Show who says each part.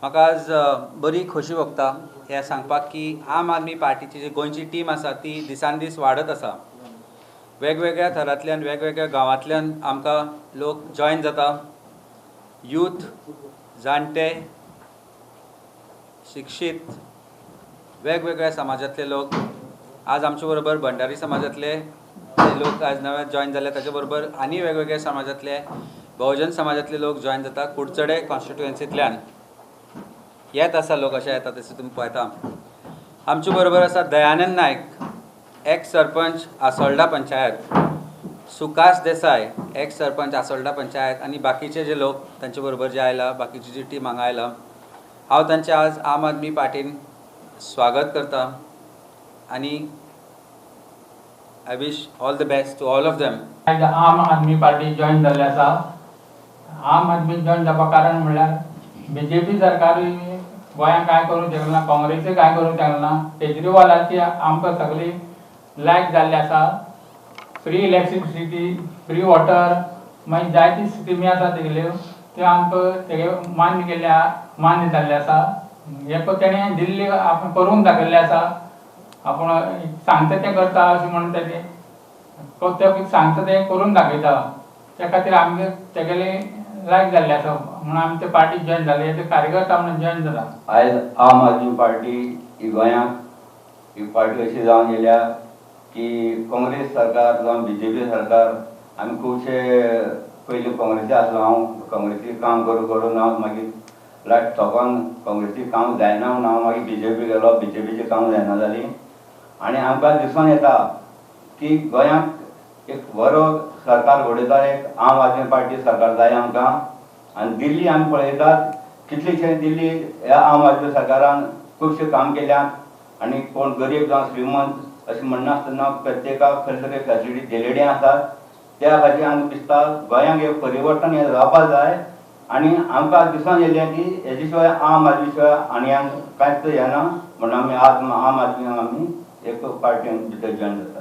Speaker 1: म्हाका आज बरी खोशी भोगता हें सांगपाक की आम आदमी पार्टीची जी गोंयची टीम आसा ती दिसान दीस वाडत आसा. वेगवेगळ्या थरांतल्यान, वेगवेगळ्या गांवांतल्यान आमकां लोक जॉयन जाता. यूथ, जाणटे, शिक्षीत, वेगवेगळ्या समाजांतले लोक आज आमचे बरोबर, भंडारी समाजांतले लोक आज नवे जॉयन जाले, ताचे बरोबर आनी वेगवेगळ्या समाजांतले, बहुजन समाजांतले लोक जॉयन जाता. कुडचडे कॉन्स्टिट्युएन्सींतल्यान येत आसा लोक, अशे येता तशें तुमी पळयता. आमचे बरोबर आसा दयानंद नायक, एक्स सरपंच, आसोल्डा पंचायत, सुकास देसाय, एक्स सरपंच, आसोल्डा पंचायत आनी बाकीचे जे लोक तांचे बरोबर जे आयला, बाकीची जी टीम हांगा आयला, हांव तांचें आज आम आदमी पार्टीन स्वागत करता आनी I wish all the best to all of them.
Speaker 2: आयज आम आदमी पार्टी जॉयन जाल्ले आसा. आम आदमी जॉयन जावपाक कारण म्हणल्यार बीजेपी सरकार गोंयांत कांय करूंक शकना, काँग्रेसूय कांय करूंक शकना. केजरीवालाची आमकां सगळी लायक जाल्ली आसा. फ्री इलेक्ट्रिसिटी, फ्री वॉटर, मागीर जायती स्किमी आसा तेगेल्यो, त्यो आमकां तेगे मान्य केल्ले, मान्य जाल्ले आसा. हें पळय, तेणें दिल्ली आपूण करून दाखयल्लें आसा. आपूण सांगता तें करता अशें म्हणून तेणें तो तें सांगता तें करून दाखयता. त्या खातीर आमकां तेगेले लायक जाल्लें आसा म्हणून आमी ते पार्टी जॉयन जाले, ते कार्यकर्ता म्हणून जॉयन जाला.
Speaker 3: आयज आम आदमी पार्टी ही गोंयांत ही पार्टी अशी जावन येयल्या की काँग्रेस सरकार जावं बीजेपी सरकार, आमी खुबशे पयलीं काँग्रेसी आसलो. हांव काँग्रेसी काम करून करून हांव मागीर लायट थकोन काँग्रेसी काम जायना म्हणून हांव मागीर बीजेपी गेलो. बीजेपीचें काम जायना जालीं आनी आमकां दिसून येता की गोंयांत एक बरो सरकार घडयता, एक आम आदमी पार्टी सरकार जाय आमकां. आनी दिल्ली आमी पळयतात, कितलीशे दिल्ली ह्या आम आदमी सरकारान खुबशें काम केल्यात आनी कोण गरीब जावं श्रीमंत अशें म्हणनासतना प्रत्येकाक खंय तरी फॅसिलिटी दिलेली आसात. त्या खातीर आमकां दिसता गोंयांक एक परिवर्तन हें जावपाक जाय आनी आमकां दिसून येयलें की हेजे शिवाय, आम आदमी शिवाय आनी कांयच येना म्हणून आमी आज आम आदमी आमी एक पार्टी भितर जॉयन जातात.